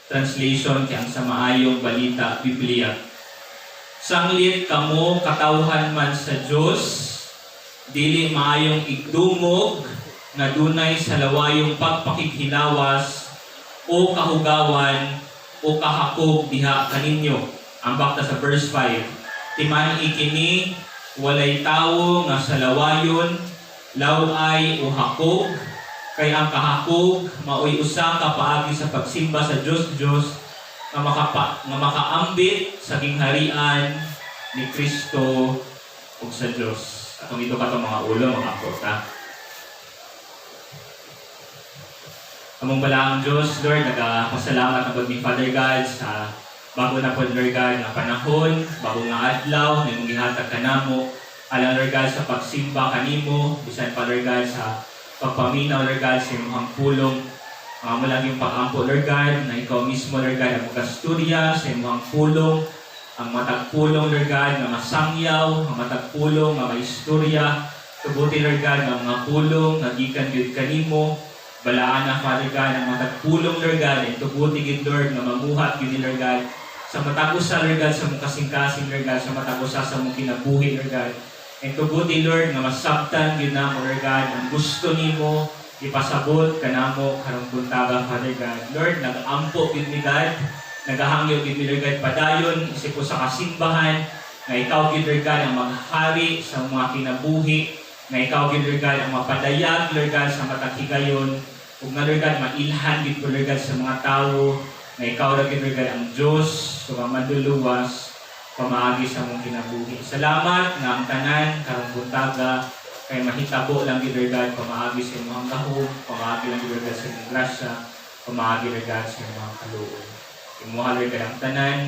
Translation kay ang sa Maayong Balita Biblia. Sanglit kamo katawhan man sa Dios, dili maayong igdungog nga dunay sa lawayong pagpakighilawas o kahugawan o kahakog diha kaninyo. Ang bakta sa verse 5. Timan-i kini, walay tawo nga sa lawayon, laway o hakog, kay ang kahakog maoy usa ka paagi sa pagsimba sa Dios Dios nga makaambit sa gingharian ni Kristo ug sa Dios. Atong ito katong mga ulo, mga ta. Among balaang Diyos, Lord, nagapasalamat na mi, Father God, sa bago na po, Lord God, nga panahon, bago nga adlaw, nga imong gihatag kanamo, alang, Lord God, sa pagsimba kanimo, bisan pa, Lord God, sa pagpaminaw, Lord God, sa imong pulong. Amo lang yung pag-ampo, Lord God, na ikaw mismo, Lord God, ang magasturya sa imong pulong, ang matag pulong, Lord God, nga masangyaw, ang matag pulong, nga maistorya, tuguti, Lord God, nga mga pulong, nga gikan gyud kanimo, balaan na, Father God, ang matag pulong, Lord God, and tuguti gyud, Lord, nga mamuhat gyud ni, Lord God, sa matag usa, Lord God, sa mong kasing-kasing, Lord God, sa matag usa sa mong kinabuhi, Lord God. And tuguti, Lord, nga masabtan gyud namo, Lord God, ang gusto nimo ipasabot kanamo karong buntaga, Father God. Lord, nag-ampo gyud mi, God, nagahangyo gyud mi, Lord God, padayon isip ko sa kasimbahan nga ikaw gyud, Lord God, ang maghari sa mga kinabuhi, nga ikaw gyud, Lord God, ang mapadayag, Lord God, sa matag higayon ug nga, Lord God, mailhan gyud ko, Lord God, sa mga tawo nga ikaw ra gyud, Lord God, ang Dios ug ang manluluwas pamaagi sa mong kinabuhi. Salamat nga ang tanan karong buntaga kay mahitabo lang gyud, Lord God, pamaagi sa imong gahom, pamaagi lang gyud, Lord God, sa imong grasya, pamaagi, Lord God, sa imong kaluoy. Imuha, Lord God, ang tanan,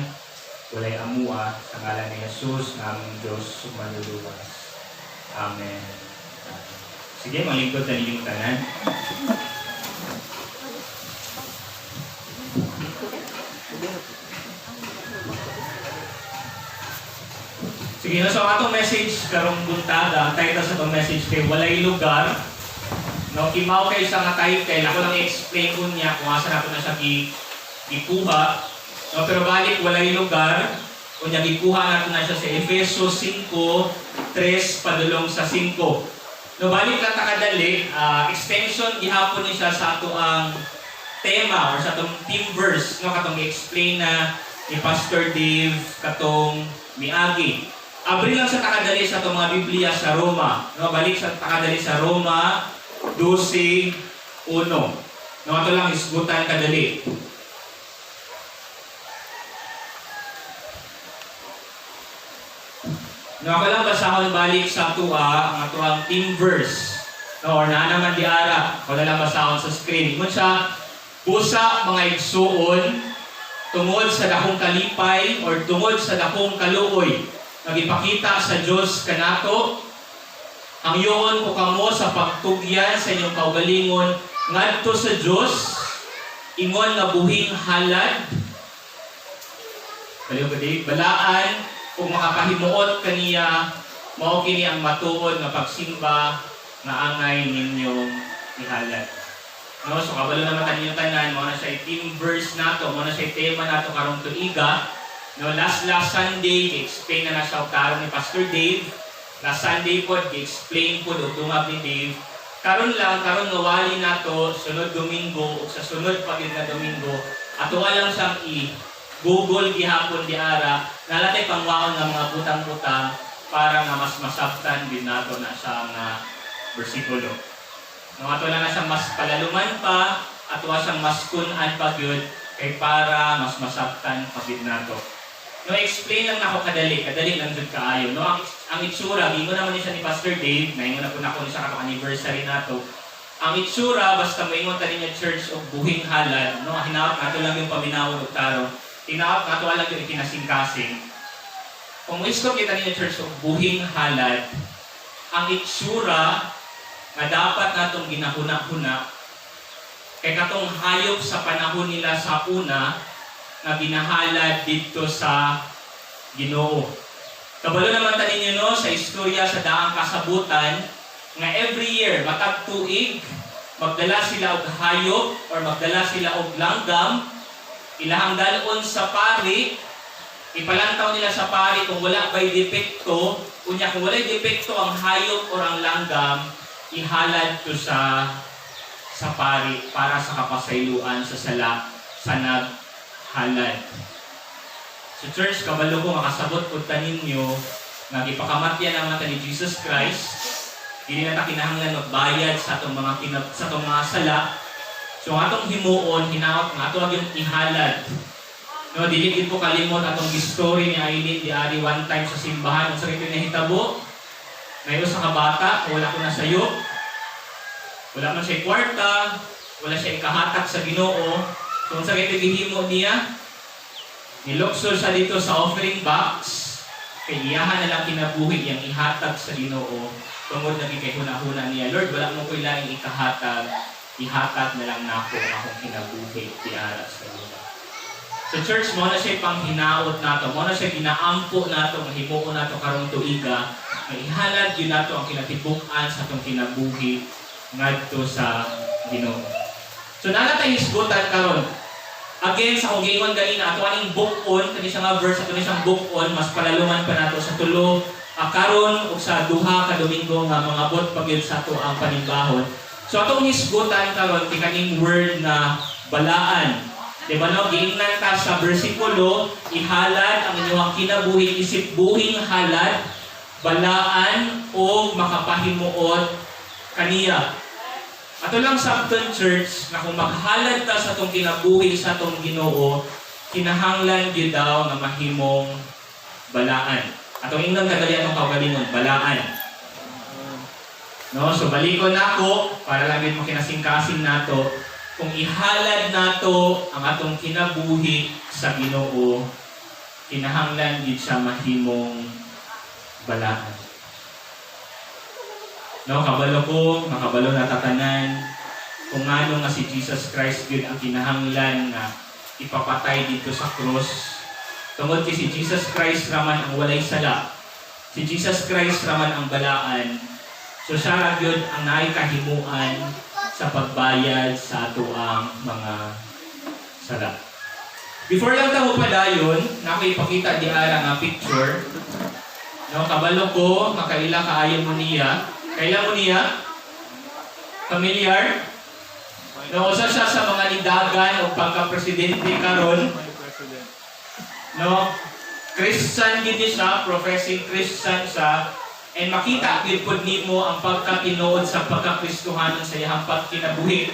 walay amua, sa ngalan ni Jesus nga among Dios ug manluluwas. Amen. Sige, malingkod na ninyong tanan. Sige, no, so ang atong message karong buntaga, ang title sa atong message kay "Walay Lugar". No, kimaw kayo sa nga title, ako lang i-explain ko niya kung asa nato na siya gikuha. No, pero balik, "Walay Lugar", unya gikuha nato na siya sa Efeso 5:3 padulong sa 5. No, balik lang ta kadali, extension gihapon ni siya sa ato ang tema or sa atong theme verse, no, katong i-explain na ni Pastor Dave katong miagi. Abri lang sa takadali sa atong mga Biblia sa Roma. No, balik sa takadali sa Roma 12:1. No, ato lang isgutan kadali. No, ako lang basahon balik sa tuwa ang atuang theme verse. No, or naa naman di ara. Ako na lang basahon sa screen. Ingon siya, "Busa, mga igsuon, tungod sa dakong kalipay or tungod sa dakong kaluoy nagipakita sa Dios kanato, hangyoon ko kamo sa pagtugyan sa inyong kaugalingon ngadto sa Dios ingon nga buhing halad." Baliw ka di, "Balaan ug makapahimuot kaniya, mao kini ang matuod nga pagsimba nga angay ninyong ihalad." No, so kabalo naman ta ninyong tanan, mao na siya theme verse nato, mao na siya tema nato karong tuiga. No, last last Sunday, gi-explain na na siya og tarong ni Pastor Dave. Last Sunday po, gi-explain po og tungab ni Dave. Karon lang, karon nga wali nato, sunod Domingo ug sa sunod pa gyud nga Domingo, ato lang siyang i-Google gihapon di ara, nalatay pangwaon nga mga butang-butang para nga mas masabtan din nato na siya nga bersikulo. No, ato lang na siyang mas palaluman pa, ato siyang mas kun-an pa gyud kay para mas masabtan pa gyud nato. No, explain lang nako kadali, kadali lang jud kaayo. No, ang itsura, giingon naman ni siya ni Pastor Dave, naingon na po nako ni siya katong anniversary nato. Ang itsura, basta moingon ta niya church og buhing halad, no, hinaot nato lang yung paminawon og tarong. Hinaot nato lang yung ikinasing-kasing. Kung mo-istorya kita niya church og buhing halad, ang itsura nga dapat natong ginahuna-huna kay katong hayop sa panahon nila sa una nga ginahalad didto sa Ginoo. Kabalo naman ta ninyo, no, sa istorya sa daang kasabutan nga every year, matag tuig, magdala sila og hayop or magdala sila og langgam Ilahang dalon sa pari, ipalantaw nila sa pari kung wala ba'y depekto, unya kung walay depekto ang hayop or ang langgam, ihalad to sa pari para sa kapasayloan sa sala sa naghalad. Sa church, kabalo ko makasabot pud ta ninyo nga gipakamatyan naman ta ni Jesus Christ, dili na ta kinahanglan magbayad sa atong mga sala. So ang atong himuon, hinaot nga ato yung ihalad. No, dili gid ko kalimot atong story ni Eileen di ari one time sa simbahan, unsa kay nahitabo? May usa ka bata, wala ko na sayo. Wala man siya kwarta, wala siya ikahatag sa Ginoo. So unsa kay gihimo niya? Nilukso siya dito sa offering box kay iyahan na lang kinabuhi iyang ihatag sa Ginoo tungod lagi kay huna-huna niya, "Lord, wala mo ko'y laing ikahatag, ihatag na lang nako ang akong kinabuhi diara sa Ginoo." Sa church, mao na siya panghinaot nato, mao na siya ginaampo nato, nga himuon nato karong tuiga, nga ihalad gyud nato ang kinatibuk-an sa atong kinabuhi ngadto sa Ginoo. So naa na tay hisgutan karon. Again, sa akong giingon ganina, ato aning buk-on, kani siya nga verse, ato ni siyang buk-on, mas palaluman pa nato sa tulo karon ug sa 2 ka Domingo nga mangabot pa gyud sa ato ang panimbahon. So atong hisgutan karon kay kaning word na balaan. Di ba no? Giingnan ta sa bersikulo, ihalad ang inyong kinabuhi isip buhing halad, balaan o makapahimuot kaniya. Ato lang sabton, church, na kung maghalad ta sa atong kinabuhi sa atong Ginoo, kinahanglan gyud daw nga mahimong balaan. Atong ingnon kadali atong kaugalingon, balaan. No, so balikon nako para lang gyud makinasingkasing nato kung ihalad nato ang atong kinabuhi sa Ginoo, kinahanglan gyud siya mahimong balaan. No, kabalo ko, makabalo na tatanan kung ngano nga si Jesus Christ gyud ang kinahanglan nga ipapatay dito sa cross. Tungod kay si Jesus Christ raman ang walay sala. Si Jesus Christ raman ang balaan. So siya ra gyud ang naay kahimuan sa pagbayad sa atoang mga sala. Before lang ta padayon, nako ipakita di ara nga picture. No, kabalo ko, makaila kaayo mo niya. Kaila mo niya? Familiar? No, usa siya sa mga nidagan og pagka-presidente karon. No, Christian gid ni siya, professing Christian siya, and makita gid pud nimo ang pagkatinuod sa pagkakristohanon sa iyang pagkinabuhi.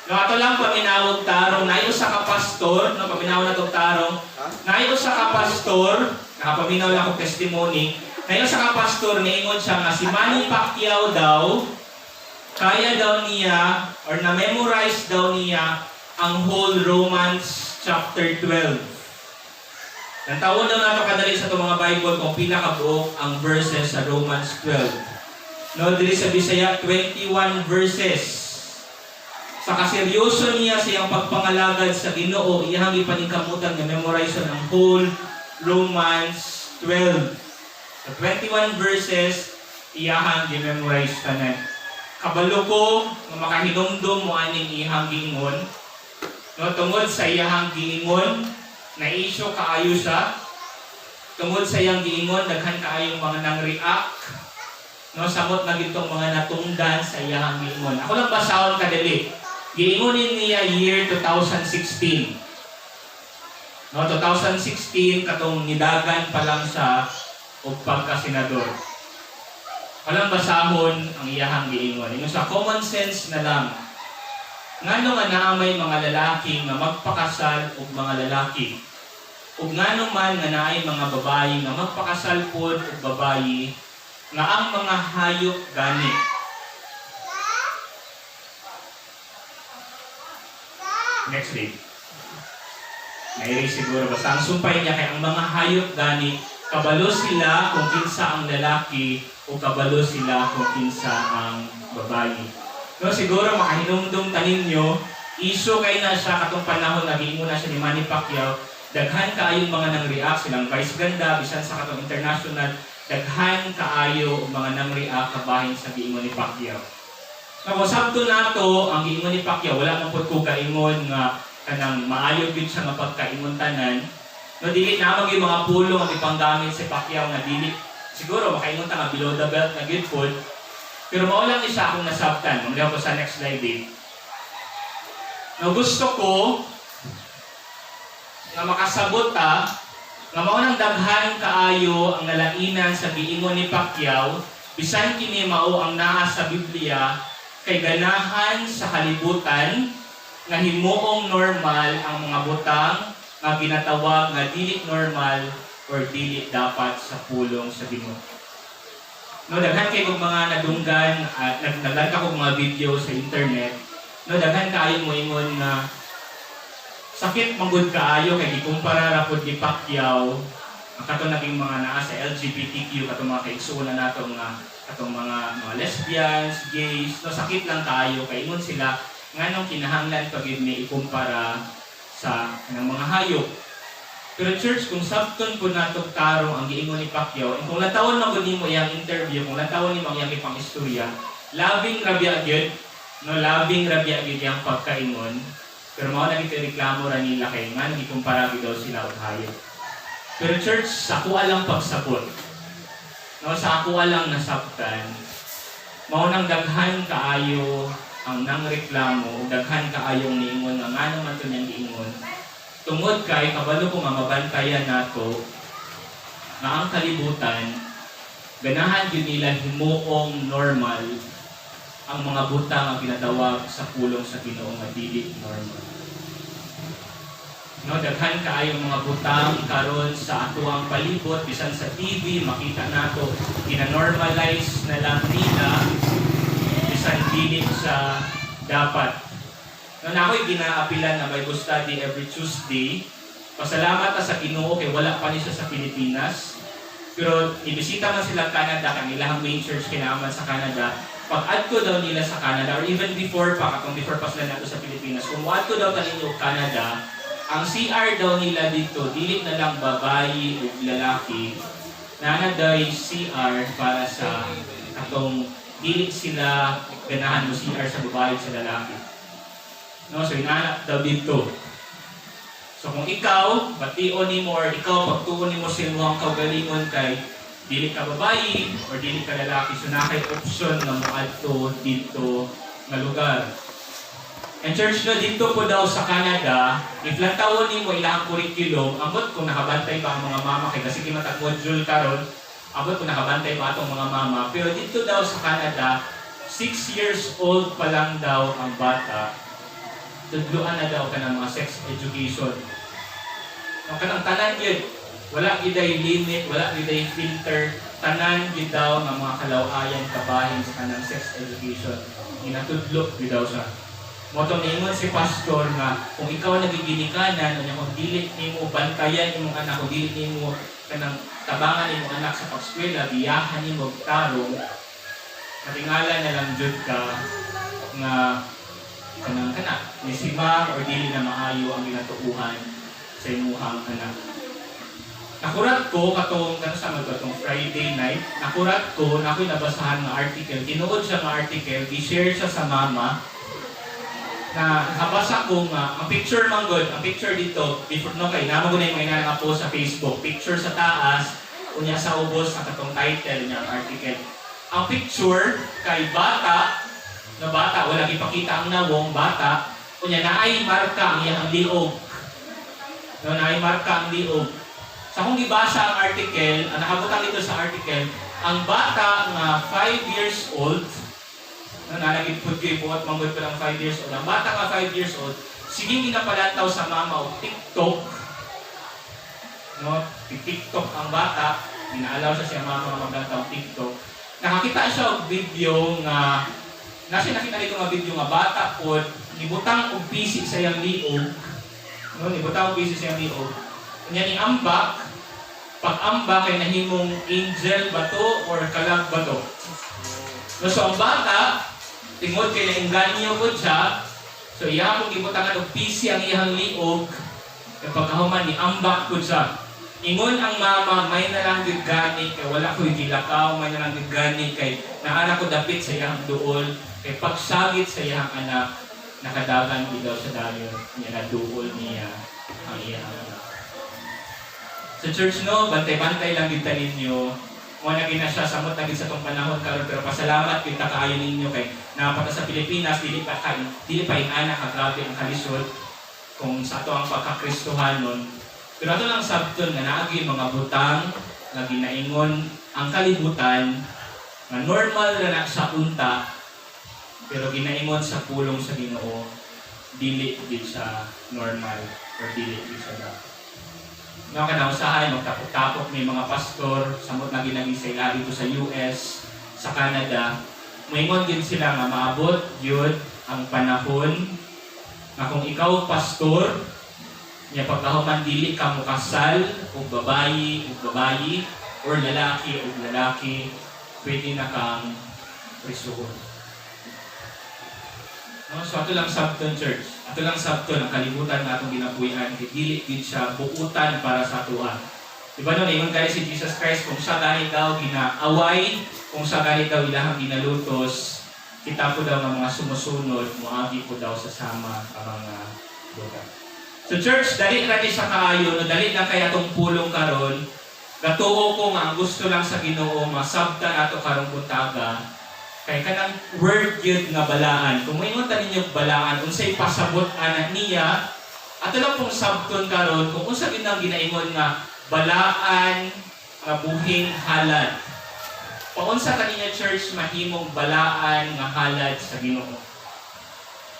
No, ato lang paminawog tarong, naay usa ka pastor, no, paminaw na tong tarong, naay usa ka pastor, nakapaminaw lang akong testimony, naay usa ka pastor, niingon siya nga si Manny Pacquiao daw, kaya daw niya, or na-memorize daw niya, ang whole Romans chapter 12. Nantawon daw nato kadali sa itong mga Bible kung pila ka buok ang verses sa Romans 12. No, diri sa Bisaya, 21 verses. Sa kaseryoso niya sa iyang pagpangalagad sa Ginoo, iyang ipaningkamutan nga memorize ang whole Romans 12. So 21 verses iyahang gi-memorize tanan. Kabalo ko nga makahinumdum mo aning iyahang giingon. No, tungod sa iyahang giingon, na-issue kaayo siya. Tungod sa iyang giingon, daghan kaayong mga nang-react. No, samot na gitong mga natungdan sa iyahang giingon. Ako lang basahon kadali. Giingonin niya year 2016. No, 2016 katong nidagan pa lang siya og pagkasenador. Walang basahon ang iyahang giingon. Ingon sa common sense na lang. Ngano nga naa may mga lalaki nga magpakasal og mga lalaki? Ug ngano man nga naay mga babayi nga magpakasal pod og babayi nga ang mga hayop gani? Next read. Nairi siguro basta ang sumpay niya kay ang mga hayop gani kabalo sila kung kinsa ang lalaki o kabalo sila kung kinsa ang babayi. No, siguro makahinumdum ta ninyo, issue kay na siya katong panahon nagiingon na siya ni Manny Pacquiao, daghan kaayong mga nang-react silang Vice Ganda bisan sa katong international, daghan kaayo og mga nang-react kabahin sa giingon ni Pacquiao. Ako sabto nato ang giingon ni Pacquiao, wala man pud ko kaingon nga kanang maayo gyud siya nga pagkaingon tanan. No, dili na yung mga pulong ang ipanggamit si Pacquiao nga dili siguro makaingon ta nga below the belt na gyud pod. Pero mao lang isa akong nasabtan. Mamaya ko sa next slide eh. No, gusto ko nga makasabot ta nga mao nang daghan kaayo ang nalainan sa giingon ni Pacquiao, bisan kini mao ang naa sa Biblia, kay ganahan sa kalibutan nga himuong normal ang mga butang nga ginatawag nga dili normal or dili dapat sa pulong sa Ginoo. No, daghan kay kog mga nadunggan at nagdaghan ka kog mga video sa internet. No, daghan kaayo moingon nga sakit manggod kaayo kay gikumpara ra pud ni Pacquiao ang katong naging mga naa sa LGBTQ, katong mga kaigsuonan nato nga katong mga lesbians, gays, no, sakit lang kaayo kay ingon sila nganong kinahanglan pa gyud ni ikumpara sa kanang mga hayop. Pero church, kung sabton po nato tarong ang giingon ni Pacquiao, and kung lantawon man gud nimo iyang interview, kung lantawon nimo ang iyang ipang istorya, labing rabia gyud, no, labing rabia gyud iyang pagkaingon. Pero mao na gid reklamo ra nila kay nga gikumpara gyud daw sila og hayop. Pero church, sa akuha lang pagsabot, no, sa akuha lang nasabtan, mao nang daghan kaayo ang nangreklamo, daghan kaayong niingon nga ngano man to niyang giingon. Tungod kay kabalo ko nga mabantayan nato nga ang kalibutan ganahan gyud nila himuong normal ang mga butang ang ginatawag sa pulong sa Ginoo nga dili normal. No, daghan kaayong mga butang karon sa atuang palibot, bisan sa TV makita nato, gina-normalize na lang nila bisan dili sa dapat. No, na ako'y ginaapilan na Bible study every Tuesday. Pasalamat ta sa Ginoo kay wala pa ni siya sa Pilipinas. Pero ibisita man sila Canada, kang ilahang main church kinaaman sa Canada. Pag adto daw nila sa Canada, or even before pa, katong before pa sila nato sa Pilipinas, kung moadto daw kanino Canada, ang CR daw nila dito, dili na lang babayi o lalaki, naa na day CR para sa atong dili sila ganahan mo CR sa babae sa lalaki. No, so inahanap daw dito. So kung ikaw, bation nimo or ikaw pagtuon nimo sa imong kaugalingon kay dili ka babayi or dili ka lalaki, so naa kay option nga moadto dito nga lugar. And church, no, dito po daw sa Canada, if lantawon nimo ilang curriculum, ambot kung nakabantay pa ang mga mama kay kasi matag module karon, ambot kung nakabantay pa atong mga mama, pero dito daw sa Canada, 6 years old pa lang daw ang bata, tudluan na daw ka ng mga sex education. Ang kanang tanan yun, wala giday limit, wala giday filter, tanan gyud daw nga mga kalawayan kabahin sa kanang sex education. Ginatudlo gyud daw siya. Mao tong niingon si pastor nga kung ikaw nagiginikanan unya kung dili nimo bantayan imong anak, kung dili nimo kanang tabangan imong anak sa pagskwela, biyahan nimo og tarong, matingala na lang jud ka nga kanang kana ni simang or dili na maayo ang ginatuuhan sa imuhang anak. Nakurat ko katong kano sa mga katong Friday night, nakurat ko na ako'y nabasahan nga article. Tinuod siya nga article, gi-share siya sa mama na nakabasa ko nga ang picture man gud, ang picture dito before, no, kay namo ko na yung mga nga post sa Facebook, picture sa taas, unya sa ubos sa katong title niya ang article. Ang picture kay bata na bata, wala gipakita ang nawong, bata, unya naay marka ang iyang liog. No, naay marka ang liog. Sa akong gibasa ang article, ang nakabutang dito sa article, ang bata nga 5 years old, no, nalagid pud kay buhat manggod pa lang 5 years old. Ang bata nga 5 years old, sige ginapalantaw sa mama og TikTok. No, TikTok ang bata, gina-allow siya sa mama nga maglantaw og TikTok. Nakakita siya og video nga nasa nakita dito nga video nga bata pod nibutang og pisi sa iyang liog. No, nibutang og pisi sa iyang liog. Unya ni ambak, pag ambak kay nahimong angel ba to or kalag ba to? No, so ang bata, tingod kay nainganyo pod siya, so iya pong gibutangan og pisi ang iyang liog, kay pagkahuman ni ambak pod siya. Ingon ang mama, "May na lang gyud gani kay wala ko'y gilakaw, may na lang gyud gani kay naara ko dapit sa iyang duol," kay pagsagit sa iyang anak Nakadagan gid daw siya dayon niya, naduol niya ang iyang anak. Sa church, no, bantay-bantay lang gid ta ninyo. Mo na gina siya, samot na gid sa tong panahon karon, pero pasalamat gid ta kaayo ninyo kay naa pa ta sa Pilipinas, dili pa ingana ka grabe ang kalisod kung sa ato ang pagkakristohanon. Pero ato lang sabton nga naagi mga butang nga ginaingon ang kalibutan nga normal ra na sa unta, pero ginaingon sa pulong sa Ginoo, dili gid siya normal or dili gid siya dapat. No, kana usahay magtapok-tapok may mga pastor, samot na ginagi sa ila dito sa US, sa Canada. Moingon gid sila nga maabot gyud ang panahon nga kung ikaw pastor nya pagkahuman dili ka mokasal og babayi or lalaki og lalaki, pwede na kang prisuhon. No, so ato lang sabton, church. Ato lang sabton ang kalibutan nga atong ginabuhian kay dili gid siya buutan para sa atoa. Di ba no, ingon kay si Jesus Christ, kung siya gani daw ginaaway, kung siya gani daw ilahang ginalutos, kita po daw nga mga sumusunod, moagi po daw sa sama ang mga lugar. So church, dali ra ni siya kaayo, no, dali lang kay atong pulong karon. Gatuo ko nga ang gusto lang sa Ginoo masabtan ato karong buntaga kay kanang word gyud nga balaan. Kung moingon ta ninyo balaan, unsay pasabot ana niya, ato lang pong sabton karon kung unsa gyud ang ginaingon nga balaan nga buhing halad. Paunsa kaninya, church, mahimong balaan nga halad sa Ginoo?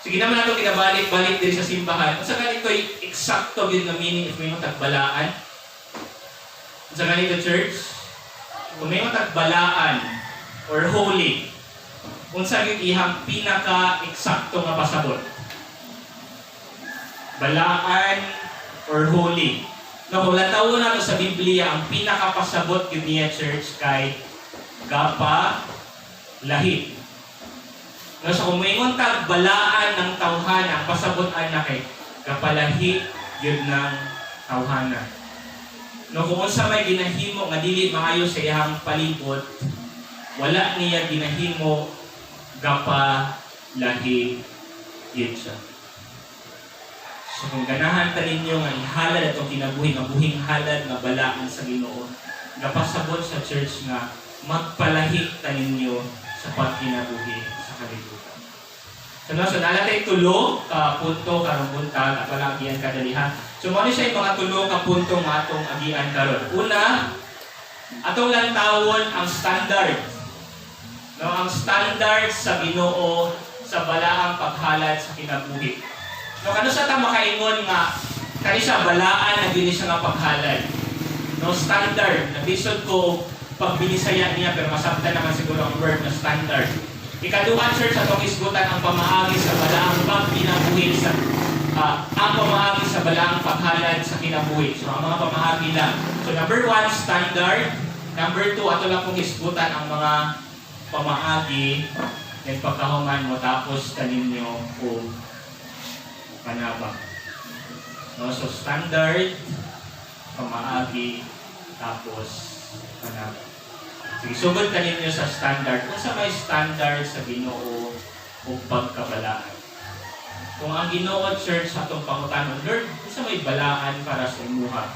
Sige naman, ato ginabalik-balik diri sa simbahan. Unsa ganito'y eksakto gyud nga meaning if moingon tag balaan? Unsa ganito, church? Kung moingon tag balaan or holy, unsa gyud ihang pinaka eksakto nga pasabot? Balaan or holy. No, kung lantawon nato sa Biblia, ang pinakapasabot gyud niya, church, kay gapa lahi. No, so kung moingon tag balaan ng tawhana, ang pasabot ana kay gapalahi gyud ng tawhana. No, kung unsa may ginahimo nga dili maayo sa iyang palibot, wala niya ginahimo, gapa lahi gyud siya. So kung ganahan ta ninyo nga ihalad atong kinabuhi nga buhing halad nga balaan sa Ginoo, gapasabot sa church nga magpalahi ta ninyo sa pagkinabuhi sa kalibutan. So no, so naa tay tulo ka punto karong buntag at wala agian kadalihan. So mao ni siya yung mga tulo ka punto nga atong agian karon. Una, atong lantawon ang standard. No, ang standard sa Ginoo sa balaang paghalad sa kinabuhi. No, kano sa ta makaingon nga kani siya balaan na gyud siya nga paghalad? No, standard. Nabisod ko pagbinisaya niya, pero masabtan naman siguro ang word na standard. Ikaduha, church, atong isgutan ang pamaagi sa balaang pagkinabuhi sa ang pamaagi sa balaang paghalad sa kinabuhi. So ang mga pamaagi lang. So number one, standard. Number two, ato lang pong isgutan ang mga pamaagi. Then pagkahuman mo, tapos kaninyo o panabang. No, so standard, pamaagi, tapos panabang. Sige, sugod ka ninyo sa standard. Kung sa may standard sa Ginoo o pagkabalaan. Kung ang Ginoo, church, sa atong pangutanon, "Lord, unsa may balaan para sa imuha?"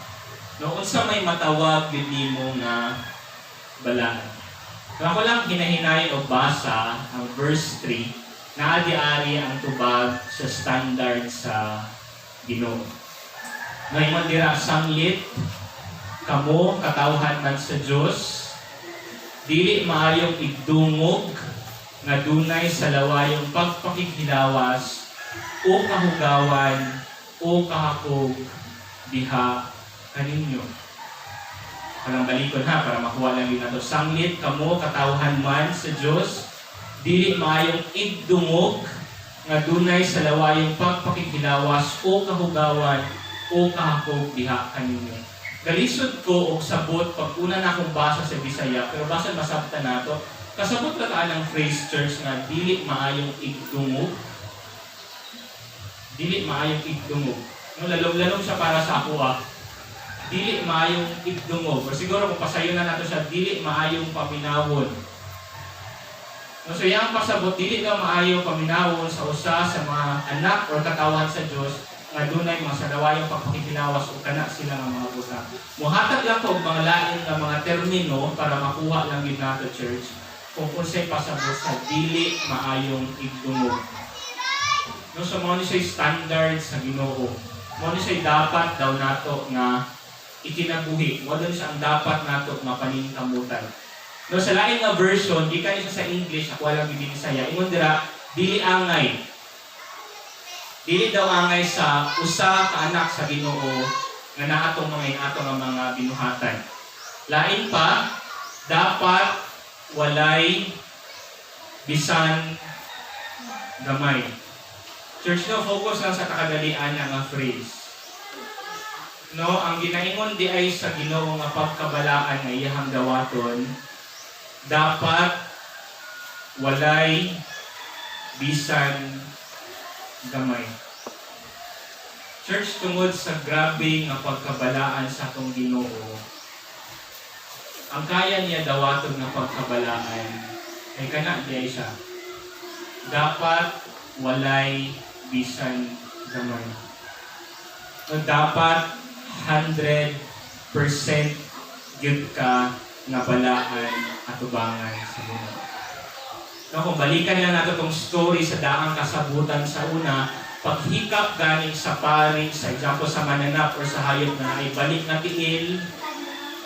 No, unsa may matawag gyud nimo nga balaan? Kung ako lang hinahinayon o basa ang verse 3, naa diari ang tubag sa standard sa Ginoo. Ngayon dira, "Sanglit kamo katawhan man sa Dios, dili maayong igdungog nga dunay sa lawayong pagpakighilawas o kahugawan o kahakog diha kaninyo." Kanang balikon ha, para makuha lang din nato. "Sanglit kamo katawhan man sa Dios, dili maayong igdungog nga dunay sa lawayong pagpakighilawas o kahugawan o kahakog diha kaninyo." Galisod ko og sabot pag una na akong basa sa Bisaya, pero basan masabtan nato. Kasabot ra ta ng phrase, church, nga dili maayong igdungog? Dili maayong igdungog. No, lalom-lalom siya para sa ako ah. Dili maayong igdungog. Or siguro kung pasayo na nato siya, dili maayong paminawon. No, so iyang pasabot, dili daw maayo paminawon sa usa sa mga anak or katawan sa Dios nga dunay mga sadawayong pagpakikilawas o kana sila nga mga butang. Muhatag lang ko og mga lain nga mga termino para makuha lang gyud nato, church, kung unsay pasabot sa dili maayong igdungog. No, so mao ni siya standard sa Ginoo. Mao ni siya dapat daw nato nga ikinabuhi. Mao daw siya ang dapat nato nga paningkamutan. No, sa lain nga version, gikan ni siya sa English, ako lang gibinisaya. Ingon dira, dili angay. Dili daw angay sa usa ka anak sa Ginoo nga naatong mga inato nga mga binuhatan. Lain pa, dapat walay bisan gamay. Church, no, focus lang sa kakadalian nga phrase. No, ang ginaingon di ay sa Ginoo nga pagkabalaan nga iyahang dawaton, dapat walay bisan gamay. Church, tungod sa grabe nga pagkabalaan sa atong Ginoo, ang kaya niya dawaton nga pagkabalaan ay kana di ay siya. Dapat walay bisan gamay. O dapat 100% gyud ka nga balaan atubangan sa Ginoo. No, kung balikan lang nato tong story sa daang kasabutan sa una, paghikap ganing sa pari, sa example sa mananap or sa hayop na naay balik nga tiil,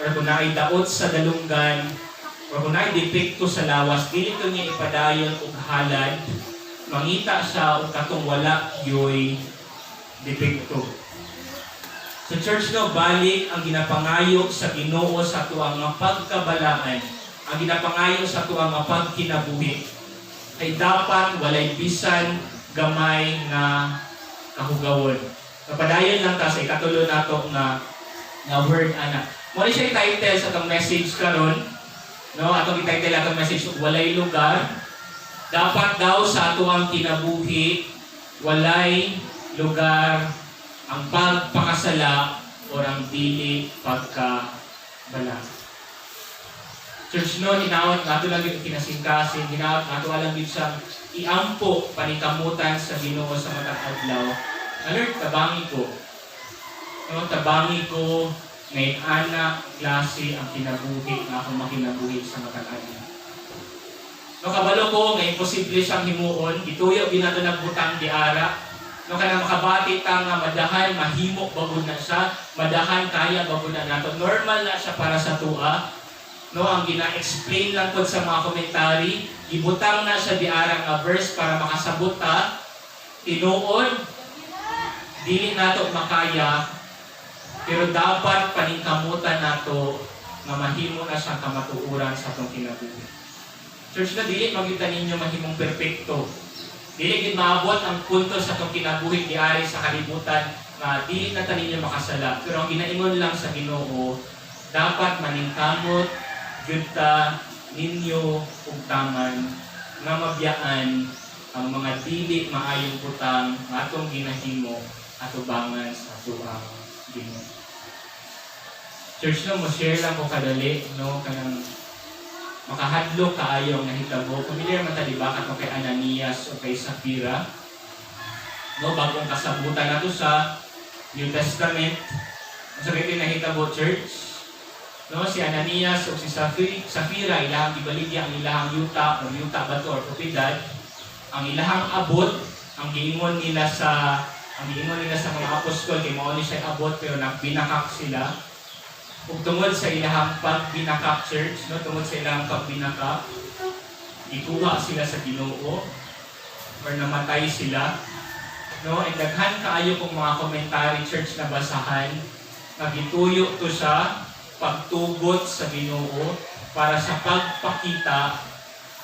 or kung naay daot sa dalunggan, or kung naay depekto sa lawas, dili to niya ipadayon og halad, mangita siya og katong wala yoy depekto. Sa church, no, balik ang ginapangayo sa Ginoo sa tuang nga pagkabalaan, ang ginapangayo sa tuang nga pagkinabuhi, ay dapat walay bisan gamay nga kahugawon. Kapadayon lang ta sa ikatulo nato nga nga word ana. Mo ni siya title sa atong message karon. No, atong i-title atong message, "Walay Lugar." Dapat daw sa atuang kinabuhi walay lugar ang pagpakasala o ang dili pagkabala. Church, no, hinaot nato lang yung kinasingkasin, hinaot nato lang yun siyang iampo panikamutan sa Ginoo sa matag adlaw. Na Lord, tabangi ko. No, tabangi ko ngayon ana klase ang kinabuhi nga akong makinabuhi sa matag adlaw. No, kabalo ko nga imposible siyang himuon, gituyo ginato nagbutang di ara. No, kanang makabati ta nga madahan mahimo bagud na siya, madahan kaya bagud na nato. Normal na siya para sa tua. No, ang gina-explain lang pod sa mga komentary, gibutang na siya di ara nga verse para makasabot ta. Tinuod, dili nato makaya, pero dapat paningkamutan nato nga mahimo na siyang kamatuoran sa atong kinabuhi. Church, na dili magyud ninyo mahimong perpekto. Dili gid maabot ang punto sa atong kinabuhi diari sa kalibutan nga dili na ta ninyo makasala. Pero ang ginaingon lang sa Ginoo, dapat maningkamot gyud ta ninyo ug taman nga mabiyaan ang mga dili maayong butang nga atong ginahimo atubangan sa atuang Ginoo. Church, no, mo share lang ko kadali, no, kanang makahadlok kaayo ang nahitabo. Familiar man ta, di ba, katong kay Ananias o kay Sapphira? No, bagong kasabutan nato sa New Testament. Ang sabi nahitabo, church? No, si Ananias o si Sapphira, ilahang gibaligya ang ilahang yuta o yuta ba to or propiedad. Ang ilahang abot, ang giingon nila sa mga apostol kay mao ni siya abot, pero nagbinakak sila. Ug tungod sa ilahang pagbinakak, church, no, tungod sa ilahang pagbinakak, gikuha sila sa Ginoo or namatay sila. No, and daghan kaayo kong mga commentary, church, na basahan nga gituyo to sa pagtugot sa Ginoo para sa pagpakita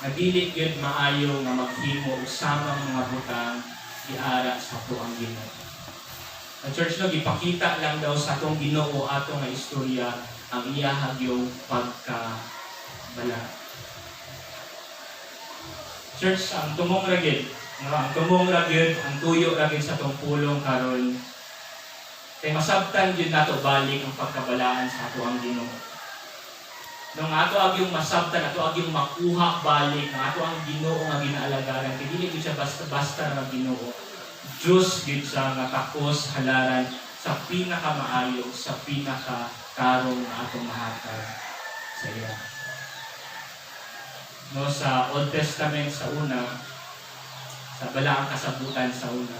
nga dili gyud maayo nga maghimo og samang mga butang diara sa atuang Ginoo. Ang church, no, gipakita lang daw sa atong Ginoo ato nga istorya ang iya hagyong pagkabala. Church, ang tumong ra gyud, no, ang tumong ra gyud, ang tuyo ra gyud sa atong pulong karon kay masabtan gyud nato balik ang pagkabalaan sa atoang Ginoo. Nung ato agyong masabtan, ato agyong makuha balik, ang ato ang Ginoo nga ginaalagaran, kay dili gyud siya basta-basta nga Ginoo. Diyos gyud siya nga takos halaran sa pinakamaayo, sa pinakatarong nga atong mahatag sa iya. No, sa Old Testament sa una, sa balaang kasabutan sa una,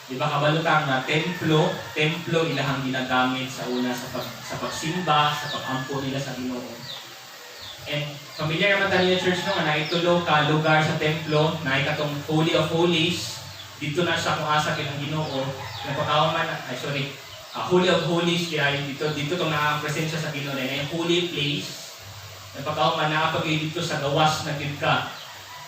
di ba kabalo ta nga templo, templo ilahang ginagamit sa una sa pagsimba, sa pagampo nila sa Ginoo. And familiar naman tayo church, no, nga naay tulo ka lugar sa templo, naay katong Holy of Holies, dito na siya kung asa kinang Ginoo, nagpakahuman, ay sorry, Holy of Holies di ay dito dito tong naa ang presensya sa Ginoo, na holy place. Nagpakahuman naa pag dito sa gawas na gid ka.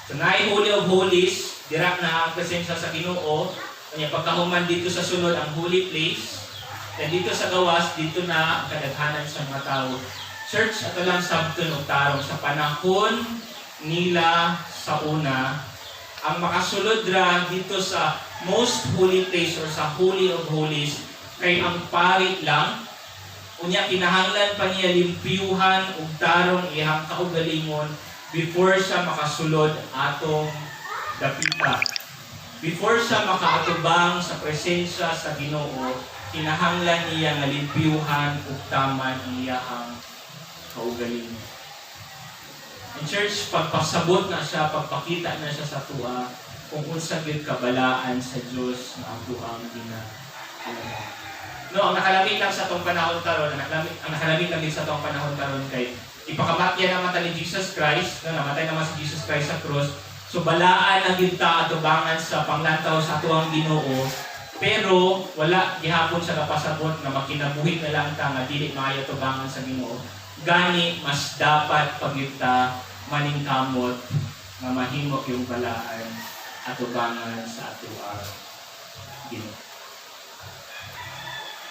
So naay Holy of Holies, dira na ang presensya sa Ginoo. Kanya pagkahuman dito sa sunod ang holy place. Then dito sa gawas, dito na ang kadaghanan sa mga tao. Church, ato lang sabton og tarong, sa panahon nila sa una, ang makasulod ra dito sa most holy place or sa Holy of Holies kay ang pari lang. Unya kinahanglan pa niya limpyuhan og tarong iyang kaugalingon before siya makasulod atong dapita. Before siya makaatubang sa presensya sa Ginoo, kinahanglan niya nga limpyuhan ug taman ang iyahang kaugalingon. In church, pagpasabot na siya, pagpakita na siya sa tuwa, kung unsa gyud kabalaan sa Dios nga ang tuang gina-alagaran. No, ang nakalami lang sa atong panahon karon, ang nakalami lang din sa atong panahon karon kay ipakamatya naman ta ni Jesus Christ, no, namatay naman si Jesus Christ sa cross. So balaan na gyud ta atubangan sa panglantaw sa atuang Ginoo, pero wala gihapon sa kapasabot nga makinabuhi na lang ta nga dili maayo tubangan sa Ginoo. Gani mas dapat pagyud ta maningkamot nga mahimo yung balaan atubangan sa atuang Ginoo.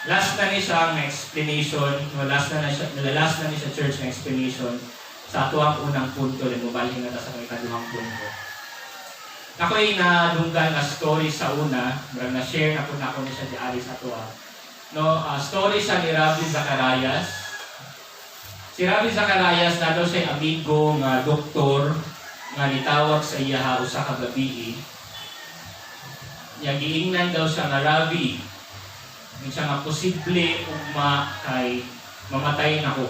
Last na ni siya nga explanation, no, last na ni siya, church, nga explanation sa atuang unang punto, then mobalhin na ta sa ikaduhang punto. Ako'y nadunggan nga story sa una, murag na-share na po na ako ni siya diari sa atoa. No, story siya ni Ravi Zacharias. Si Ravi Zacharias na daw siya amigo nga doktor nga nitawag sa iya usa ka gabii. Nya giingnan daw siya nga, "Ravi, ingon siya nga posible ugma kay mamatay na ko."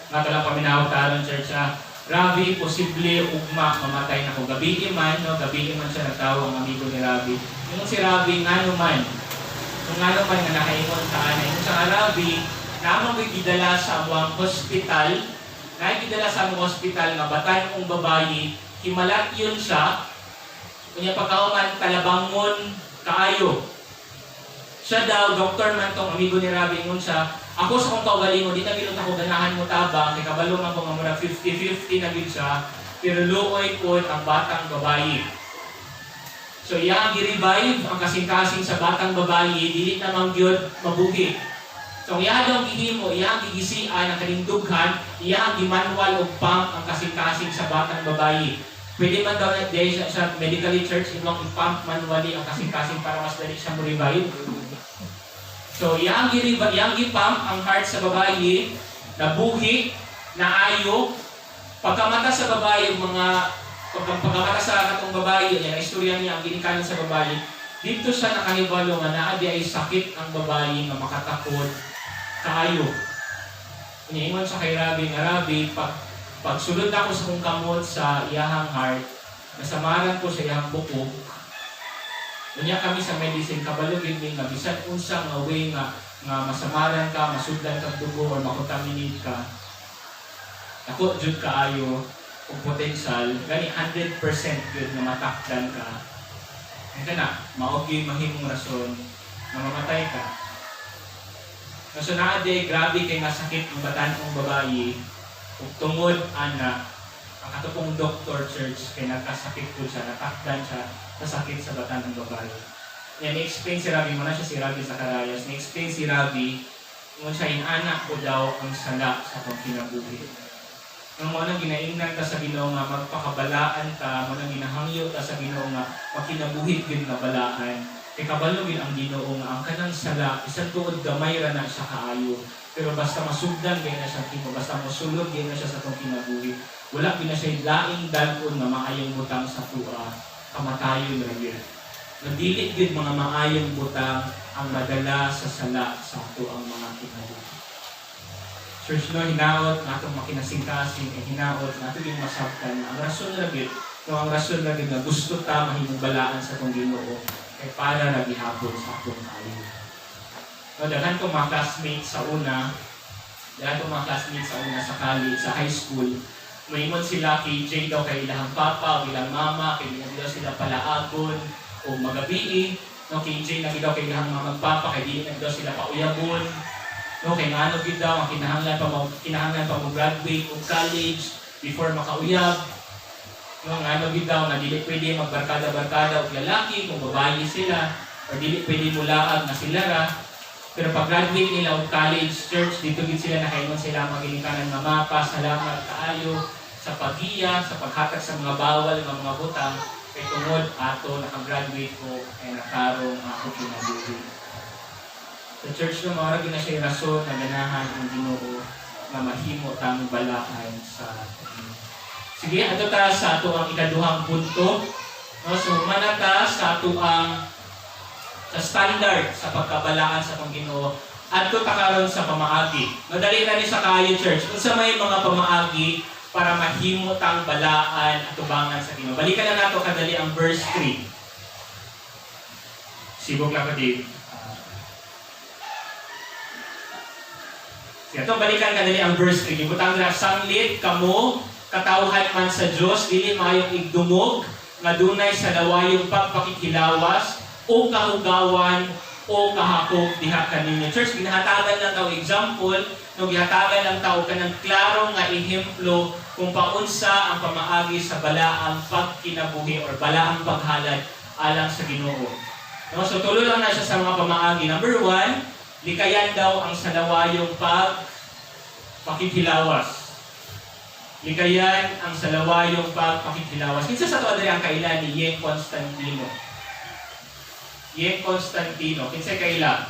Nga lang paminaw taron, church, ah. "Ravi, posible ugma mamatay na ko." Gabii man, no, gabii man siya nagtawag ang amigo ni Ravi. Ingon si Ravi, "Ngano man? Kung ngano man nga nakaingon ka ana?" Ingon siya nga, "Ravi, naa mo'y gidala sa among hospital, naa gidala sa among hospital nga batan-ong babayi, himalat yun siya, kunya pagkahuman kalabangon kaayo." Siya daw, doktor man tong amigo ni Ravi, ingon siya, "Ako sa akong kaugalingon, di na gilot ako ganahan mo tabang, kay kabalo man ko nga murag 50-50 na gid siya, pero luoy pod ang batang babayi." So iyang gi-revive ang kasing-kasing sa batang babayi, dili na man gyud mabuhi. So ang iyang daw gihimo, iyang gigisian ang kalindughan, iyang gimanual og pump ang kasing-kasing sa batang babayi. Pwede man daw na dahil sa medically, church, imong i-pump manually ang kasing-kasing para mas dali siya mo revive. So iyang gi-pump ang heart sa babayi, nabuhi, naayo. Pagkamata sa babayi, yung mga pagkamata sa katong babayi, yan ang istorya niya, ang ginikanan sa babayi, dito siya nakahibalo nga naa di ay sakit ang babayi nga makatakod kaayo. Niingon sa kay Rabi nga, "Rabi, pagsulod na ako sa kong kamot sa iyahang heart, nasamaran ko sa iyahang bukog. Unya kami sa medicine, kabalo gyud mi nga bisan unsa nga way nga nga masamaran ka, masudlan kag dugo or makontaminate ka, ako jud kaayo og potential, gani 100% gyud nga matakdan ka. Ang kana, mao gyud mahimong rason nga mamatay ka." So naa di grabe kay nga sakit ang batan-ong babayi ug tungod ana ang ato pong doctor, church, kay nagkasakit po siya, natakdan siya sa sakit sa batan-ong babayi. Yan, ni-explain si Ravi, muna siya si Ravi Zacharias, ni-explain si Ravi, ingon siya, "Inana ko daw ang sala sa akong kinabuhi." Ang mo nang ginaingnan ta sa Ginoo nga magpakabalaan ta, mo nang ginahangyo ta sa Ginoo nga makinabuhi gyud nga balaan. Kay kabalo gid ang Ginoo nga ang kanang sala, bisan tuod gamay ra na siya kaayo, pero basta masugdan gay na siya kimo, basta mosulod gay na siya sa atong kinabuhi, wala gyud na siya laing dal-on nga maayong butang sa atoa, kamatayon ra gyud. Nga dili gyud mga maayong butang ang madala sa sala sa atoang mga kinabuhi. Church, no, hinaot nga atong makinasingkasing, eh, hinaot nga ato yung masabtan ang rason ra gyud, no, ang rason ra gyud nga gusto ta mahimong balaan sa atong Ginoo kay para ra gihapon sa atong kaayo. No, daghan kong mga classmates sa una, daghan kong mga classmates sa una sa college, sa high school, maingon sila KJ daw kay ilahang papa o ilang mama, kay di daw sila palaagon o magabii, no, KJ na daw kay ilahang mga magpapa, kay dili na daw sila pauyabon, no, kay ngano gid daw ang kinahanglan pa mo graduate og college before makauyab. No, ngano gid daw nga dili pwede magbarkada-barkada og lalaki kung babae sila or dili pwede mulaag nga sila ra. Pero pag graduate nila og college, church, dito gid sila nakaingon sila maginikanan nga, "Mapa, salamat kaayo sa paggiya, sa paghatag sa mga bawal nga mga butang, kay tungod ato nakagraduate ko ay nakarong ako kinabuhi." Sa church, no, mao ra gyud na siya rason na ganahan ang Ginoo nga mahimo tang balaan sa Ginoo. Sige, ato ta sa ato ang ikaduhang punto. No, so manata sa ato ang sa standard sa pagkabalaan sa atong Ginoo. Adto ta karon sa pamaagi. Madali na ni sa kaayo, church. Unsa may mga pamaagi para mahimo tang balaan atubangan sa Ginoo? Balikan na nato kadali ang verse 3. Sibok lang ko, Dave. Sige, ito balikan kadali ang verse 3. Gibutang na sanglit kamo katawhan man sa Dios, dili maayong igdumog nga dunay sa lawayong pagpakikilawas o kahugawan o kahakog diha kaninyo. Church, ginahatagan lang tao example, no, gihatagan lang tao kanang klaro nga ehemplo kung paunsa ang pamaagi sa balaang pagkinabuhi or balaang paghalad alang sa Ginoo. No, so tulo lang na siya sa mga pamaagi. Number 1, likayan daw ang salawayong pag pakikilawas. Likayan ang salawayong pagpakikilawas. Kinsa sa ato diri ang kaila ni Yeng Constantino? Yeng Constantino, kinsa kaila?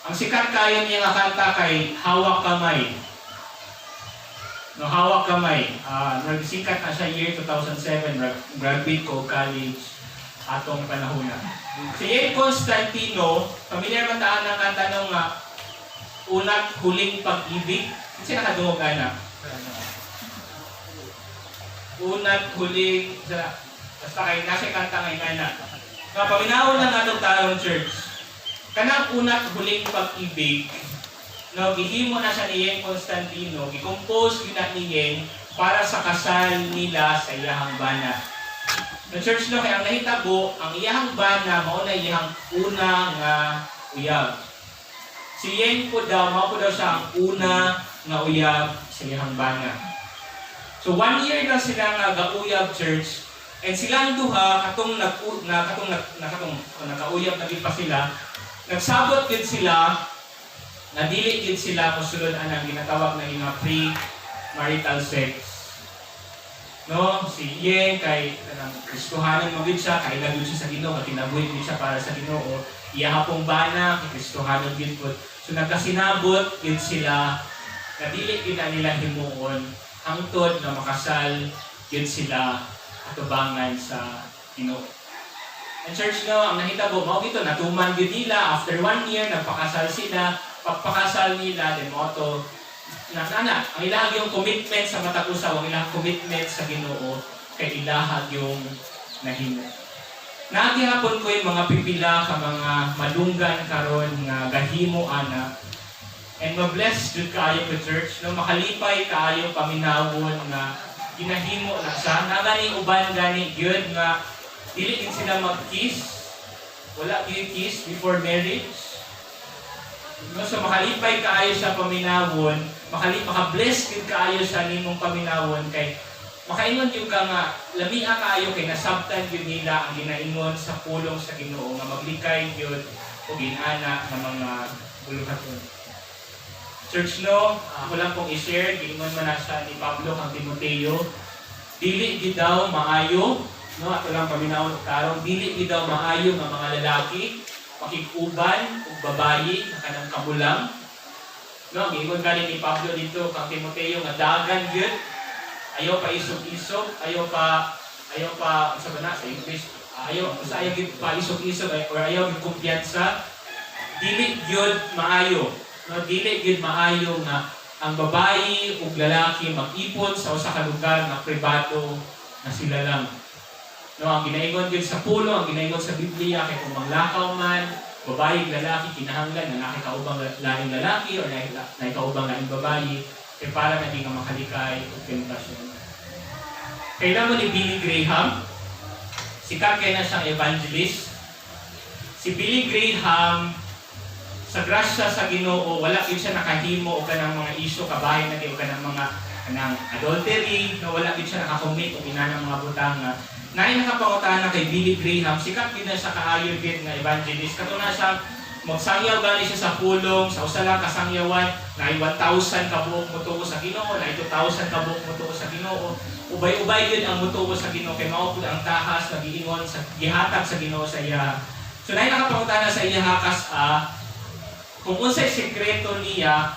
Ang sikat kayo niya nga kanta kay "Hawak Kamay". No, "Hawak Kamay". Nagsikat na siya year 2007, graduate ko college atong panahon na. Si Yeng Constantino, familiar man taan ang kanta nung nga "Una't Huling Pag-ibig"? Kinsa nakadungog ana? Una't huling sa basta kay nasa kanta ngay nana. Nga paminawon lang natong tarong, church. Kanang "Una't Huling Pag-ibig", no, gihimo na siya ni Yeng Constantino, gi-compose gyud na ni Yeng para sa kasal nila sa iyahang bana. No, church, no, kay ang nahitabo, ang iyahang bana mao na iyahang una nga uyab. Si Yeng po daw, mao po daw siya ang una nga uyab sa iyahang bana. So one year na sila nga gauyab, church, and silang duha katong nag na katong nag na katong o, nakauyab na gid pa sila, nagsabot gid sila na dili gid sila mosulod anang ginatawag na nga pre-marital sex. No, si Yeng kay kanang Kristohanon mo gid siya, kay gid siya sa Ginoo, kay kinabuhi gid siya para sa Ginoo. Iya pong bana kay Kristohanon gid pud. So nagkasinabot gid sila na dili gid na nila himuon hangtod na makasal gid sila atubangan sa Ginoo. And church, no, ang nahitabo mao gito, natuman gid nila after one year, nagpakasal sila. Pagpakasal nila, then mao to na na ang ilahag yung commitment sa matag usa, ang ilahang commitment sa Ginoo kay ilahag yung nahimo. Nagihapon ko yung mga pipila ka mga madunggan karon nga gahimo ana and ma-bless jud kaayo ko, church, no, makalipay kaayo paminawon nga ginahimo na siya. Na gani uban gani gyud nga dili din sila mag-kiss, wala gyud kiss before marriage, no? So makalipay kaayo sa paminawon, maka-bless gyud kaayo sa nimong paminawon kay makaingon gyud ka nga lamia kaayo kay nasabtan gyud nila ang ginaingon sa pulong sa Ginoo nga maglikay gyud og inana nga mga buluhaton. Church, no, ako lang pong i-share, giingon man na siya ni Pablo kang Timoteo, dili gid daw maayo No, ato lang paminawon og tarong, dili gid daw maayo nga mga lalaki makig-uban og babayi nga kanang kamulang. No, ang giingon gani ni Pablo dito kang Timoteo nga dagan gyud, ayaw pa isog-isog, ayaw pa unsa ba na sa English, ayaw sa ayaw gyud pa isog-isog or ayaw gyud kumpiyansa. Dili gyud maayo, no, dili gyud maayo nga ang babayi ug lalaki mag-ipon sa usa ka lugar nga pribado na sila lang. No, ang ginaingon gyud sa pulong, ang ginaingon sa Biblia kay kung manglakaw man babayi ug lalaki, kinahanglan nga naay kaubang laing lalaki or naay kaubang laing babayi kay para na di nga makalikay og tentasyon. Kaila mo ni Billy Graham, sikat kay na siyang evangelist. Si Billy Graham, sa grasya sa Ginoo, wala gyud siya nakahimo og kanang mga isyu kabahin na og kanang mga kanang adultery, no, wala gyud siya nakakommit og inanang mga butang nga naay nakapangutana kay Billy Graham, sikat gyud na siya kaayo gyud nga evangelist. Kato na siya magsangyaw gani siya sa pulong, sa usa lang kasangyawan, naay 1,000 ka buok motuo sa Ginoo, naay 2,000 ka buok motuo sa Ginoo. Ubay-ubay gyud ang motuo sa Ginoo kay mao pud ang tahas nga giingon sa gihatag sa Ginoo sa iya. So naay nakapangutana sa iya kas kung unsay sekreto niya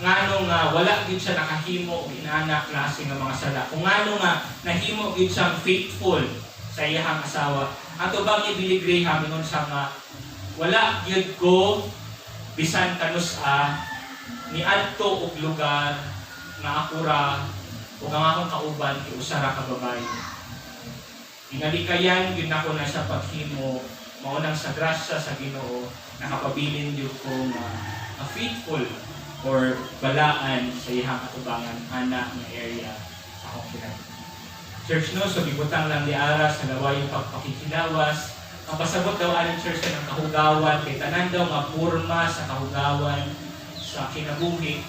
ngano nga wala gyud siya nakahimo og inana klase nga mga sala. Kung ngano nga nahimo gyud siyang faithful sa iyang asawa. Ang tubag ni Billy Graham, ingon siya nga wala gyud ko bisan kanus-a ni adto og lugar nga ako ra ug ang akong kauban kay usa ra ka babayi. Ginalikayan gyud nako na sa paghimo, mao nang sa grasya sa Ginoo nakapabilin gyud ko nga faithful or balaan sa iyang atubangan ana nga area sa akong kinabuhi. Church, no, so gibutang lang di ara sa lawayong pagpakikilawas. Ang pasabot daw aning, church, ng kahugawan kay tanan daw nga porma sa kahugawan sa kinabuhi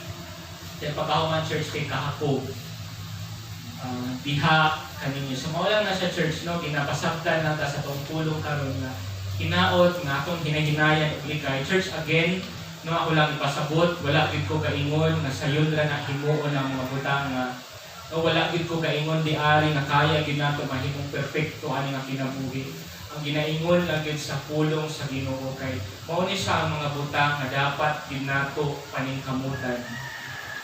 kay pagkahuman, church, kay kahakog diha kaninyo. So mao lang na sa, church, no, ginapasabtan na ta sa atong pulong karon nga hinaot nga atong hinahinayan og likay. Church, again, no, ako lang ipasabot, wala gid ko gaingon nga sayon ra na himuon ang mga butang nga, no, wala gid ko gaingon di ari nga kaya gid nato mahimong perpekto ani nga kinabuhi. Ang ginaingon lang gid sa pulong sa Ginoo kay mao ni siya ang mga butang nga dapat gid nato paningkamutan.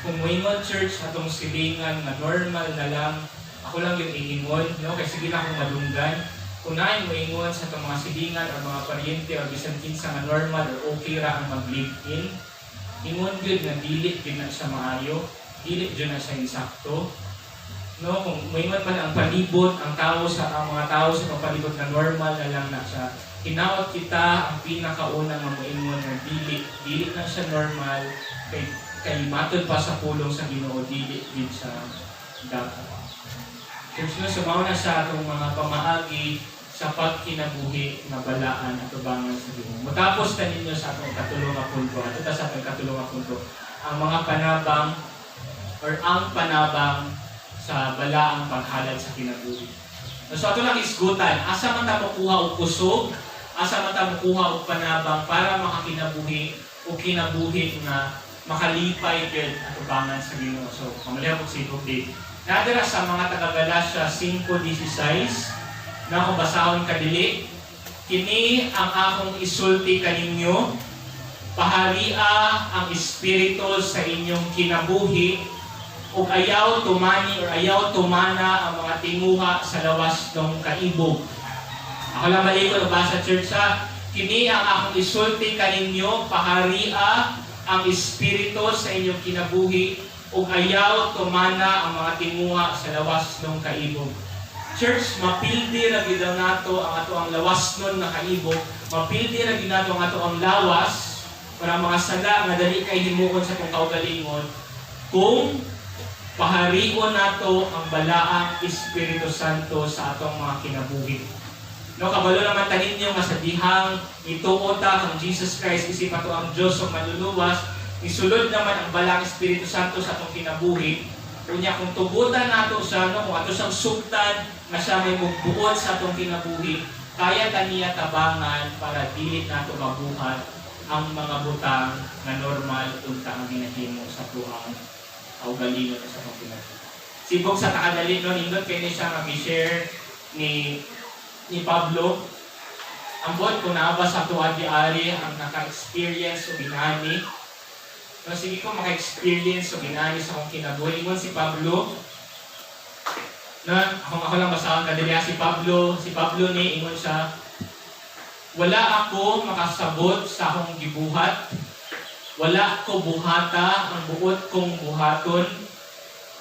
Kung moingon, church, atong silingan nga normal na lang, ako lang yung iingon, no, kay sige na akong madunggan. Kung naay moingon sa atong mga silingan or mga paryente or bisan kinsa nga normal or okay ra ang mag-live in, ingon gyud nga dili gyud na siya maayo, dili gyud na siya insakto, no? Kung moingon man ang palibot, ang mga tao sa palibot na normal na lang na siya, hinaot kita ang pinakauna nga moingon nga dili dili na siya normal kay matod pa sa pulong sa Ginoo, dili gid siya dapat. Church, no, so mao na sa atong mga pamaagi sa pagkinabuhi nga balaan atubangan sa Ginoo. Motapos ta ninyo sa atong katulo nga punto. Ato ta sa atong katulo nga punto, ang mga panabang or ang panabang sa balaang paghalad sa kinabuhi. So ato lang isgutan, asa man ta mokuha og kusog, asa man ta mokuha og panabang para makakinabuhi o kinabuhi nga makalipay gyud atubangan sa Ginoo? So, pamalihok og sikop di. Nadira sa mga taga-Galatia 5:16 na kung basahon kadili, "Kini ang akong isulti kaninyo, paharia ang Espiritu sa inyong kinabuhi ug ayaw tumani or ayaw tumana ang mga tinguha sa lawas ng kaibog." Ako lang balikon basa, church, ha. "Kini ang akong isulti kaninyo, paharia ang Espiritu sa inyong kinabuhi ug ayaw tumana ang mga tinguha sa lawas ng kaibog." Church, mapildi ra gyud ang nato ang ato ang lawas nun nga kaibog, mapildi ra gyud nato ang ato ang lawas para mga sala nga dali kay himuon sa atong kaugalingon kung paharion nato ang balaang Espiritu Santo sa atong mga kinabuhi. No, kabalo naman ta ninyo nga sa dihang ituo ta kang Jesus Christ isip ato ang Dios ug manluluwas, isulod naman ang balaang Espiritu Santo sa atong kinabuhi. Unya kung tugutan nato siya, no, kung ato siyang sugtan nga siya may mugbuot sa atong kinabuhi, kaya ta niya tabangan para dili nato mabuhat ang mga butang nga normal unta ang ginahimo sa tuang kaugalingon sa atong kinabuhi. Sibog sa takadali, no, nindot kay ni siya nga share ni Pablo. Ambot kung naa ba sa atoa ari ang naka-experience og inani. No, sige ko maka-experience og inani sa akong kinabuhi. Ingon si Pablo, na ako lang basahon kadali si Pablo, si Pablo ni ingon siya, "Wala ako makasabot sa akong gibuhat. Wala ko buhata ang buot kong buhaton.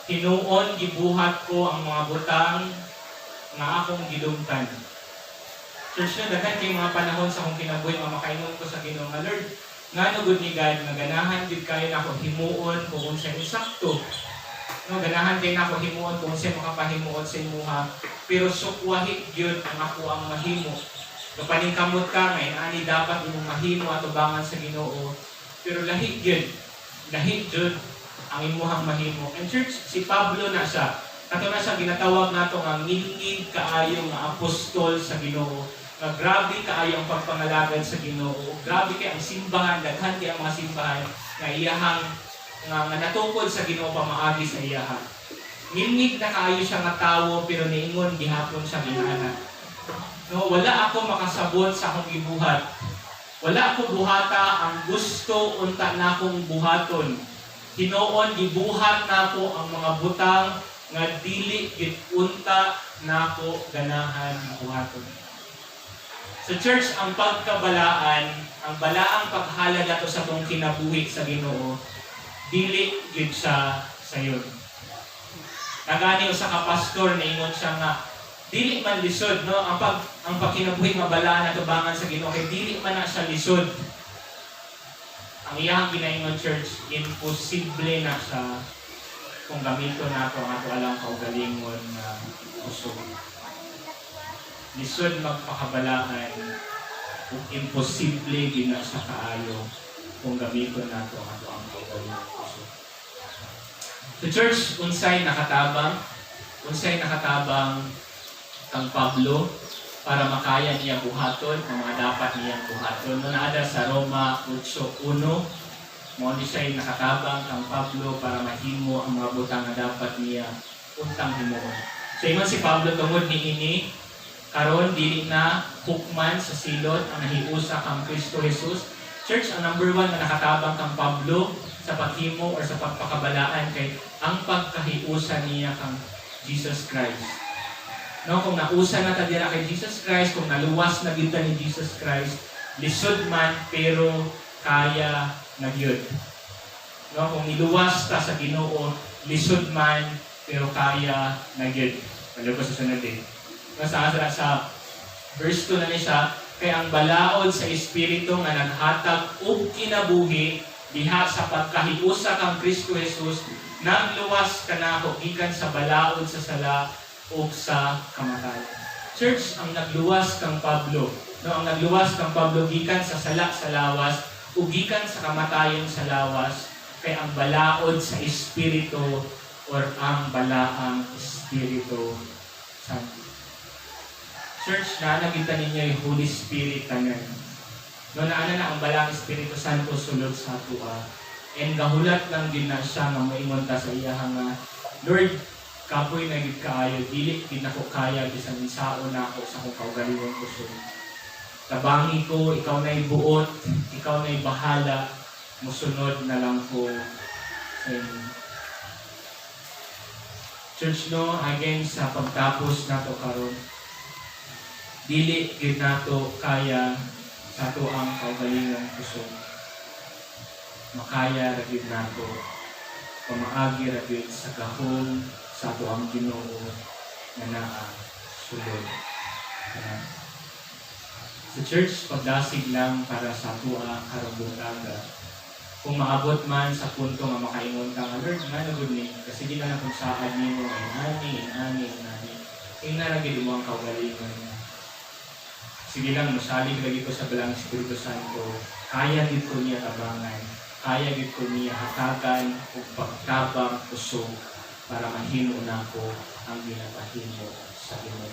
Hinuon gibuhat ko ang mga butang nga akong gidumtan." Church, na daghan kay mga panahon sa akong kinabuhi nga makaingon ko sa Ginoo nga, "Lord, ngano gud ni God nga ganahan gid kayo nako himuon kung unsay insakto. No, ganahan kay nako himuon kung unsay makapahimuot sa imuha, pero sukwahi gyud ang ako ang mahimo." Kapaningkamot ka nga ani dapat imong mahimo atubangan sa Ginoo, pero lahi gyud, lahi gyud ang imuhang mahimo. And church, si Pablo na siya. Kato na siya ginatawag nato nga ngilngig kaayo nga apostol sa Ginoo. Nga grabe kaayo ang pagpangalagad sa Ginoo. Grabe kay ang simbahan, daghan kay ang mga simbahan nga iyahang nga natukod sa Ginoo pamaagi sa iyaha. Ngilngig na kaayo siya nga tawo, pero niingon gihapon siya ginana. No, "Wala ako makasabot sa akong gibuhat. Wala ko buhata ang gusto unta na akong buhaton. Hinuon gibuhat nako ang mga butang nga dili gid unta nako ganahan buhaton." Sa church, ang pagkabalaan, ang balaang paghalad nato sa atong kinabuhi sa Ginoo, dili gyud siya sayon. Nagani usa ka pastor, niingon siya nga dili man lisod, no, ang pagkinabuhi nga balaan atubangan sa Ginoo, kay dili man na siya lisod. Ang iyang ginaingon, church, imposible na siya kung gamiton nato ang ato alang kaugalingon nga kusog. Lisod magpakabalaan ug imposible gyud na siya kaayo kung gamiton nato ang ato ang kaugalingon kusog. So church, unsay nakatabang? Unsay nakatabang kang Pablo para makaya niya buhaton ang mga dapat niyang buhaton? No, naa sa Roma 8:1, mao ni siya nakatabang kang Pablo para mahimo ang mga butang nga dapat niya untang himuon. So ingon si Pablo, "Tungod niini karon dili na hukman sa silot ang nahiusa kang Kristo Jesus." Church, ang number one na nakatabang kang Pablo sa paghimo or sa pagpakabalaan kay ang pagkahiusa niya kang Jesus Christ. No, kung nausa na ta dira kay Jesus Christ, kung naluwas na gyud ta ni Jesus Christ, lisod man pero kaya na gyud. No, kung niluwas ta sa Ginoo, lisod man pero kaya na gyud. Wala ko sa sunod eh. No, sa verse 2 na ni siya, "Kay ang balaod sa Espiritu nga naghatag og kinabuhi diha sa pagkahiusa kang Kristo Jesus nagluwas kanako gikan sa balaod sa sala ug sa kamatayon." Church, ang nagluwas kang Pablo, no, ang nagluwas kang Pablo gikan sa sala sa lawas ug gikan sa kamatayon sa lawas kay ang balaod sa Espiritu or ang balaang Espiritu Santo. Church, na nakita ninyo yung Holy Spirit tanan. No, naana na ang balaang Espiritu Santo sulod sa atoa. And gahulat lang din na siya nga moingon ta sa iya nga, "Lord, kapoy na gid kaayo, dili gid nako kaya bisan unsaon nako sa akong kaugalingon kusog. Tabangi ko, ikaw na'y buot, ikaw na'y bahala, musunod na lang ko sa inyo." Church, no, again sa pagtapos nato karon, dili gid nato kaya sa ato ang kaugalingong kusog. Makaya ra gyud nato pamaagi ra gyud sa gahom sa ato ang Ginoo nga naa sulod kanato. Sa church, pagdasig lang para sa atoa karong buntaga. Kung maabot man sa punto nga makaingon ka nga, "Lord, nga gud ni, kasi di ka na kung saad nimo, inani, inani, inani." Ingna ra gyud mo ang kaugalingon. Sige lang, mosalig lagi ko sa Balaang Espiritu Santo. Kaya gid ko niya tabangan. Kaya gid ko niya hatagan ug pagtabang kusog para mahimo nako ang ginapahimo sa Ginoo.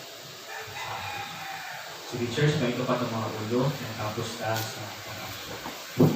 Sige church, baito pa itong mga ulo. Natapos ta sa pag-ampo.